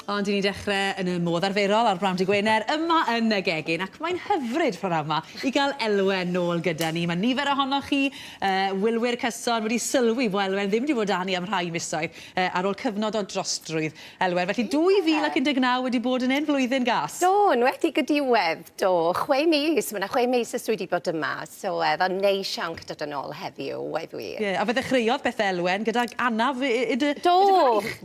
Ond 'dyn ni'n dechre yn y modd arferol ar Bnawn Dy' Gwener yma yn y gegin ac mae'n hyfryd pnawn 'ma i ga'l Elwen nôl gyda ni. Ma' nifer ohonoch chi yy wylwyr cyson wedi sylwi bo' Elwen ddim 'di bod 'da ni am rhai misoedd yy ar ôl cyfnod o drostrwydd. Elwen, felly 2019 wedi bod yn hen flwyddyn gas. Do, enwedig y diwedd, do. Chwe mis, ma' 'na chwe mis ers dwi 'di bod yma, so yy o'dd o'n neis iawn ca'l dod yn ôl heddiw, wedd wir. Ie, a fe ddechreuodd bethe Elwen gydag anaf i i dy... Do!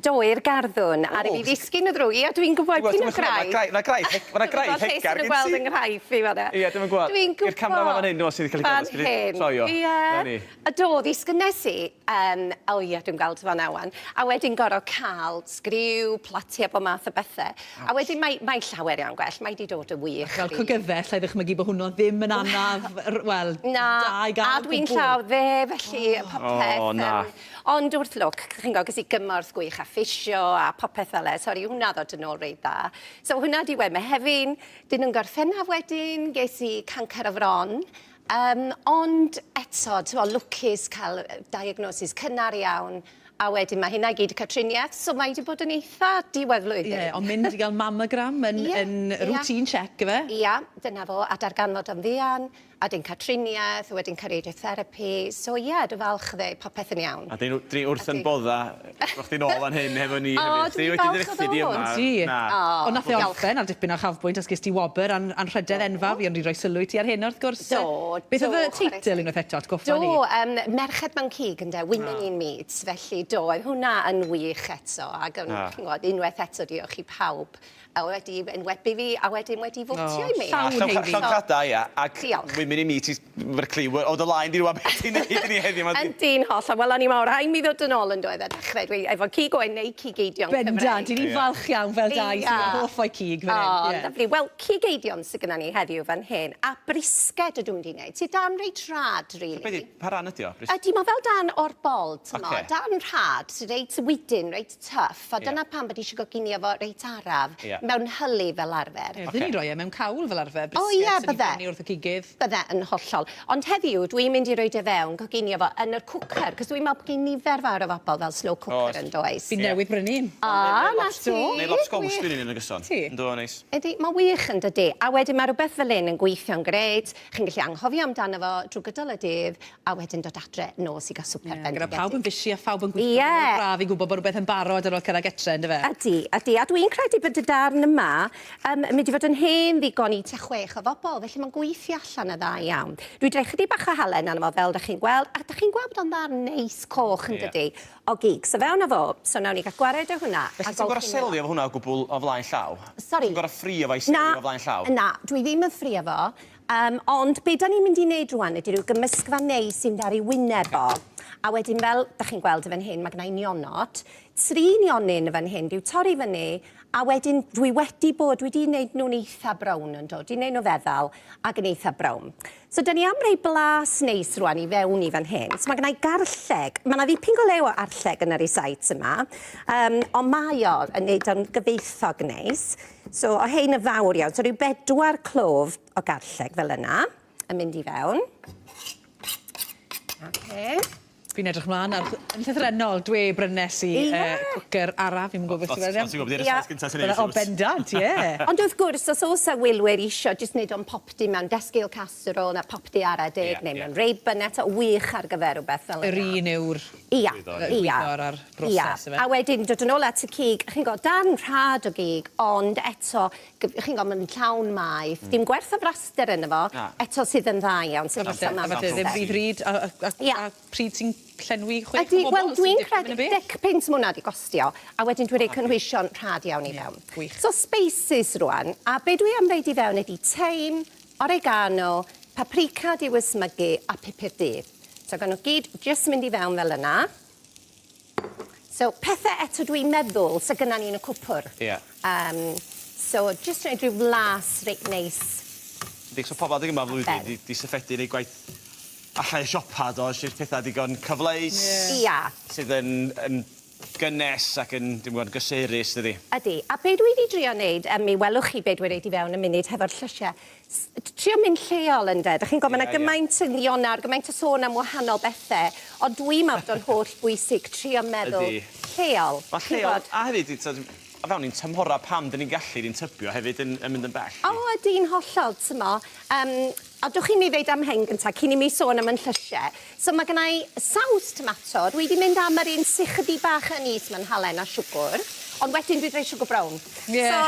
Do, i'r garddwn, a ry' fi ddisgyn y ddrwg. Ia, dwi'n gwybod, pyn o graig. Mae 'na graig, mae 'na graig hegar gen ti. Dwi'm yn gwybod lle sy'n nhw'n gweld yng nghraif fi fan'na. Ia, dwi'm yn gwybod. Dwi'n gwybod. I'r camera man fan hyn, dwi'n sydd wedi cael ei gweld. Fan hyn. Troio. Ie. A do, ddisgynnes i, yym, o ia, dwi'n gweld fan'na ŵan. A wedyn gor'o' ca'l sgriw, platiau, bob math o bethe. A wedyn mae mae llawer iawn gwell, mae 'di dod yn wych. Fel cogyddell, alla i ddychmygu bod hwnnw ddim yn anaf, wel, da i gael o gwbl. Na, a dwi'n llaw dde, felly popeth. O, na. Ond wrth lwc, chi'n gwybod, ges i gymorth gwych a ffisio a popeth fel 'e, sori, hwnna ddod yn ôl reit dda. So hwnna 'di wedd Mehefin, dyn yn Gorffennaf wedyn, ges i cancer y fron, um, ond eto, ti'n lwcus cael diagnosis cynnar iawn, a wedyn mae hynna i gyd 'di cael triniaeth, so mae 'di bod yn eitha diwedd flwyddyn. Ie, yeah, ond mynd i gael mammogram yn, yeah, yn routine yeah. check, ife? Ia, yeah, dyna fo, a darganfod o'n fuan. A wedyn cael triniaeth, a wedyn cael radiotherapy. So ie, dwi'n falch ddeud popeth yn iawn. A dyn ni wrth yn bodda bo' chdi nôl fan hyn hefo ni hefyd. Chdi wedi drythu di yma. Ti. Na. Ond nath e orffen ar dipyn o uchafbwynt os ges ti wobr an anrhydedd enfawr. Fi ond 'di rhoi sylw i ti ar hyn wrth gwrs. Do, do. Beth oedd y teitl unwaith eto, atgoffa ni? Do, yym Merched Mewn Cig ynde, Women in Meat. Felly do, oedd hwnna yn wych eto ac yn, chi'n gwbod, unwaith eto diolch i pawb a wedi enwebu fi a wedyn wedi fotio i mi. Llawn haeddu. Llawn cada, ia. Ac Diolch. Women in Meat, mae'r cliw o dy laen di rwan beth ti'n neud i ni heddiw 'ma. Yndi'n hollol. Wel o'n i mor rhaid mi ddod yn ôl yn doedd a dechrau dwi efo cig oen neu cig eidion Cymreig. Bendant, 'yn ni'n falch iawn fel dau sydd yn hoff o'u cig fan hyn. O, lyfli. Wel, cig eidion sydd gyda ni heddiw fan hyn, a brisged ydw i'n mynd i wneud, sydd dan reit rhad, rili. Be' 'di, pa ran ydi o? Ydi, mae fel dan o'r bol, t'mo', dan rhad, sydd reit wydyn, reit tough. A dyna pam bod eisiau goginio fo reit araf, mewn hyli fel arfer. Ie, fydden ni'n rhoi e mewn cawl fel arfer, brisket, O ie, 'sen ni'n bydde. prynu wrth y cigydd. Bydde, yn hollol. Ond heddiw, dwi'n mynd i roid e fewn, coginio fo yn yr cwcer, 'cos dwi'n meddwl bod gen nifer fawr o bobl fel slow cooker yn does? Fi newydd brynu un. O, 'na ti! Neu lobsgows dwi'n neud yn gyson. Ti? Yndw, neis. Ydi, mae'n wych yn dydi? A wedyn mae rhywbeth fel hyn yn gweithio'n grêt, chi'n gallu anghofio amdano fo drwy gydol y dydd, a wedyn dod adre nos i gael swper bendigedig. Gyda phawb yn fishi a phawb yn gweithio. Ie. Mor braf i gwybod bod rhywbeth yn barod ar ôl cyrraedd getre, yndyfe? Ydy, ydy. A dwi'n credu bod y darn yma um, yn mynd i fod yn hen ddigon i tua chwech o bobl, felly mae'n gweithio allan yn dda iawn. Dwi wedi rhoi chydig bach o halen arno fo, fel da chi'n gweld, a da chi'n gweld bod o'n ddarn neis coch yn dydi, o gig. So fewn â fo, so nawn ni gael gwared o hwnna. Felly ti'n gorfod selio fo hwnna o gwbl o flaen llaw? Sori? Ti'n gorfod ffrio fo i selio fo flaen llaw? Na, dwi ddim yn ffrio fo. Yym, ond be da ni'n mynd i wneud rwan ydy rhyw gymysgfa neis sy'n mynd ar ei wyneb o. A wedyn fel da chi'n gweld yn fan hyn, mae gynna i nionod. Tri nionyn yn fan hyn, dwi'n torri fyny, a wedyn dwi wedi bod, dwi wedi wneud nhw'n eitha brown yn do, dwi wneud nhw feddal ac yn eitha brown. So da ni am rei blas neis rwan i fewn i fan hyn. So mae gynna i garlleg, mae yna ddipyn go lew o arlleg yn yr rysáit yma, um, ond mae o yn neud o'n gyfoethog neis. So o hein yn fawr iawn, so rhyw bedwar clof o garlleg fel yna yn mynd i fewn. Okay. Fi'n edrych mlaen ar yn llythrennol dwi brynes i Ie. yy cwcer araf fi'm yn gwbo beth ti fel Os ti'n gwbod di'r rysáit gynta ti'n neud O bendant ie. Ond wrth gwrs os o's 'a wylwyr isio jyst neud o'n popty mewn desgul casserole ne' popty ara deg neu mewn reuben eto wych ar gyfer rwbeth fel yna. Yr un yw'r Ia ia. Gwyddor a'r broses ife? A wedyn dod yn ôl at y cig, chi'n gweld, darn rhad o gig, ond eto, chi'n gweld, mae'n llawn maeth, dim gwerth o fraster yno fo, eto sydd yn dda iawn, sy'n A falle, a falle ddim rhy ddrud, a, a, a, a pryd sy'n llenwi chwech o bobl. Wel, dwi'n credu dec punt ma' hwnna 'di gostio, a wedyn dwi'n rhoi cynhwysion rhad iawn i fewn. Gwych. So spices rŵan, a be dwi am roid i fewn ydi thyme, oregano, paprika 'di ysmygu, a pupur du. So gawn nhw gyd jyst mynd i fewn fel yna. So pethe eto dwi'n meddwl sy gynna ni yn y cwpwr. Ie. Um, so jyst rhoid rhyw flas reit neis. Yndi, so pobl adeg yma o'r flwyddyn 'di 'di syffedu neu gwaith allan i siopa do, jyst petha digon cyfleus. Ie. Ia. Sydd yn yn gynnes ac yn, dwi'm yn gwbod, gysurus dydi? Ydi. A be dwi 'di drio neud, yym mi welwch chi be dwi roid i fewn yn munud hefo'r llysie, trio mynd lleol ynde? Dach chi'n gwybod, ma' 'na gymaint yn Ionawr, gymaint o sôn am wahanol bethe, ond dwi'n meddwl bod o'n holl bwysig trio meddwl lleol. Ma' lleol, a hefyd, t'od, fewn i'n tymhora pam 'dyn ni'n gallu ni'n tybio hefyd yn yn mynd yn bell. O ydi'n hollol t'mo' yym a dwch i mi ddeud am hein gynta cyn i mi sôn am 'yn llysie. So ma' gynna i saws tomato dwi 'di mynd am yr un sy chydig bach yn is ma'n halen a siwgwr ond wedyn dwi 'di rhoi siwgr brown. Ie. So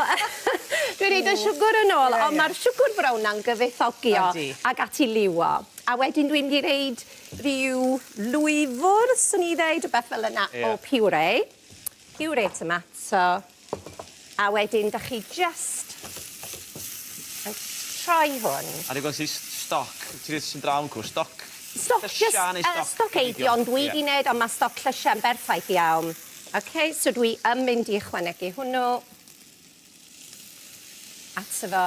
dwi roid y siwgr yn ôl on' ma'r siwgr brown 'na'n gyfoethogi o. Ydi. Ag at 'i liw o. A wedyn dwi'n mynd i reid rhyw lwyfwr swn i ddeud rwbeth fel yna Ie. o puree. Puree tomato. A wedyn 'dach chi jyst yn troi hwn. A ddigon ti stoc, ti sy'n draw yn cwrs, stoc Stoc jyst llysia neu yy stoc eidion dwi 'di neud on' ma' stoc llysie'n berffaith iawn. Ok so dwi yn mynd i ychwanegu hwnnw ato fo.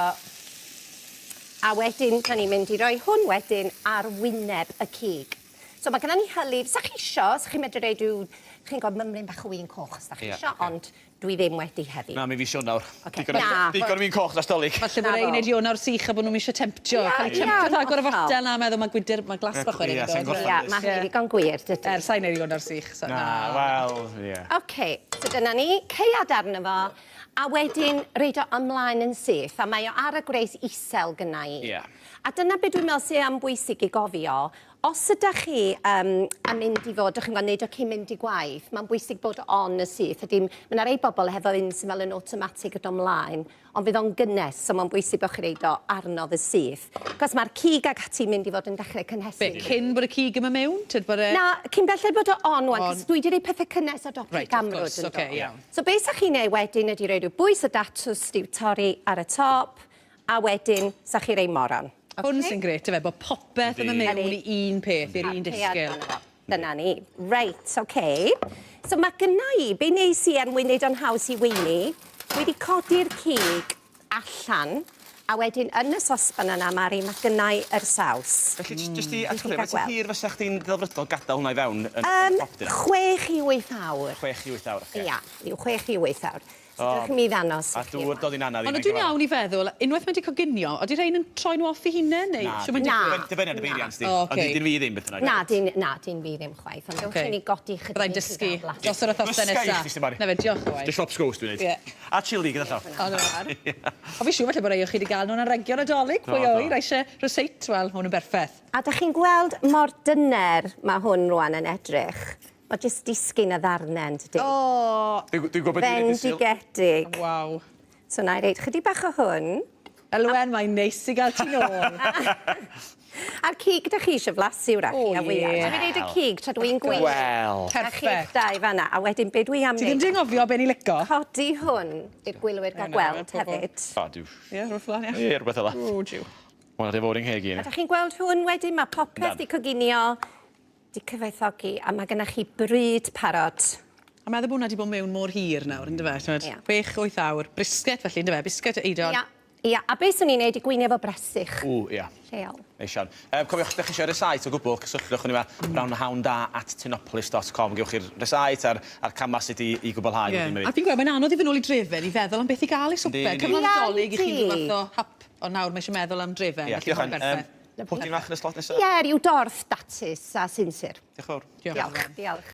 A wedyn 'dan ni'n mynd i roi hwn wedyn ar wyneb y cig. So ma' gynnon ni hylif, sa chi isio, sa chi'n medru roid ryw, chi'n gweld mymryn bach o win coch os 'dach chi Ie, isio, ocê. ond dwi ddim wedi heddi. Na, mi fi isio nawr. Ocê. Digon o Na. digon o win coch dros Dolig. Falle bod Na rei fo. neud Ionawr sych a bod nhw'n eisiau temptio. Ia, Cael eu ia, temptio wrth agor y hollol. fotel na, meddwl mae gwydyr, mae glas bach wedyn Ie, yn sai'n dod. gorffan Ia, ma' hynny ddigon gwir, dydi? Er, sai'n neud Ionawr sych, so Na, wel, ie. Ocê, so dyna ni, caead arno fo, a wedyn reid o ymlaen yn syth, a mae o ar y gwres isel gynna i. Ie. A dyna be dwi'n meddwl sy am bwysig i gofio, os ydach chi yym yn mynd i fod, dych chi'n gweld, neud o cyn mynd i gwaith, mae'n bwysig bod on y syth. Ydy, mae yna rei bobl hefo un sy'n fel yn automatic yn dod ymlaen, ond fydd o'n gynnes, so mae'n bwysig bod chi'n reid o arno fy syth. Cos mae'r cig ag ati'n mynd i fod yn dechrau cynhesu. Be, cyn bod y cig yma mewn? Tyd bod e... Na, cyn belled bod o on wan, On. cos dwi wedi rhoi pethau cynnes ar dop Reit, i wrth gamrwd gwrs, yn do. ocê, iawn. So be sa chi'n neud wedyn ydi rhoi rhyw bwys o datws 'di'w torri ar y top, a wedyn sa chi rhoi moron. Hwn sy'n grêt, yfe, bod popeth yn mynd Ydi. mewn i un peth, i'r un disgyl. Dyna ni. Reit, oce. So mae gynna i, be nes i er mwyn neud o'n haws i weini, dwi wedi codi'r cig allan, a wedyn yn y sosban yna, Mari, mae gynna i yr saws. Felly, jyst i Dwi'n atgoffa, gael faint o gweld. hir fysa chdi'n ddelfrydol gadael hwnna i fewn yn Um, y popty 'na? 6 i 8 awr. 6 i 8 awr, ocê. Ia, ryw 6 i 8 awr. So O. dewch i mi ddangos. A i chi dŵr rŵan. dod i'n anodd i Ond wneud ydw i'n gyfan. iawn i feddwl, unwaith mae wedi coginio, ydy rhain yn troi nhw off eu hunain, neu Na, shwt mae'n Na. digwydd? Dibynnu ar dy beiriant di. O, ocê. Ond dyn fi ddim beth bynnag. Na, dyn, na, dyn fi ddim chwaith. Ond dewch Ocê. i ni godi chydig Byddai'n i chi dysgu gael blasu. dros yr wythnosau Dysga i nesa. chdi, Mari. Na fe, diolch Owain. Dy siop sgwrs dwi'n neud. Ie. A chili gyda llaw. O, na fawr. O, fi siŵr falle bod rei o chi wedi gael nhw'n anregion Nadolig, pwy Do, do. oer, eisiau ryseit, wel, hwn yn berffaith. A dach chi'n gweld mor dyner mae hwn rwan yn edrych. Mae jyst disgyn y ddarnau yn dydi? O, Dwi'n dwi'n gwybod beth dwi'n neud Sil. Fendigedig. waw. So na i reid chydig bach o hwn. Elwen, mae'n neis i gael ti nôl. A'r cig dach chi eisiau flasu wrach O, chi a wyau. ie. Dwi'n reid y cig tra dwi'n gweud. Wel. A chi'ch Perfect. dau fanna. A wedyn be dwi am Ti ddim wneud? di anghofio be ni lico? Codi hwn i'r gwylwyr gael Na, gweld pobl. hefyd. O, dw. Ie, rhywbeth fel 'na, ie. Ie, rhywbeth fel 'a. O, jiw. Wel, di fod yng ngheg i. A dach chi'n gweld hwn wedyn, mae popeth Yndan. di coginio, di cyfoethogi, a mae gennych chi bryd parod. A meddwl bod hwnna 'di bod mewn mor hir nawr, yndyfe? T'mod, Ie. 6, 8 awr. Brisket felly, yndyfe? Biscuit eidion. Ia, ia, a beth swn i'n neud i gwynio efo bresych Ww, ia. lleol. Neis iawn. Cofiwch, ydych chi eisiau recipe o gwbl, cysylltwch ni yma brownhawnda@tinopolis.com. Gewch chi'r recipe a'r, a'r camau sut i, i gwblhau. Ie. wedyn A fi'n gweld, mae'n anodd i fynd nôl i drefen i feddwl am beth i gael i swper. Yndi, yndi. Cyfnod Nadolig i chi'n Yndi. rhyw fath o hap, ond nawr mae eisiau meddwl am drefen. Ie, felly diolch mae'n yn. berffaith. Pwdin fach yn y slot nesaf. Ie, ryw dorth datus a sinsir. Diolch yn fawr. Diolch. Diolch, diolch.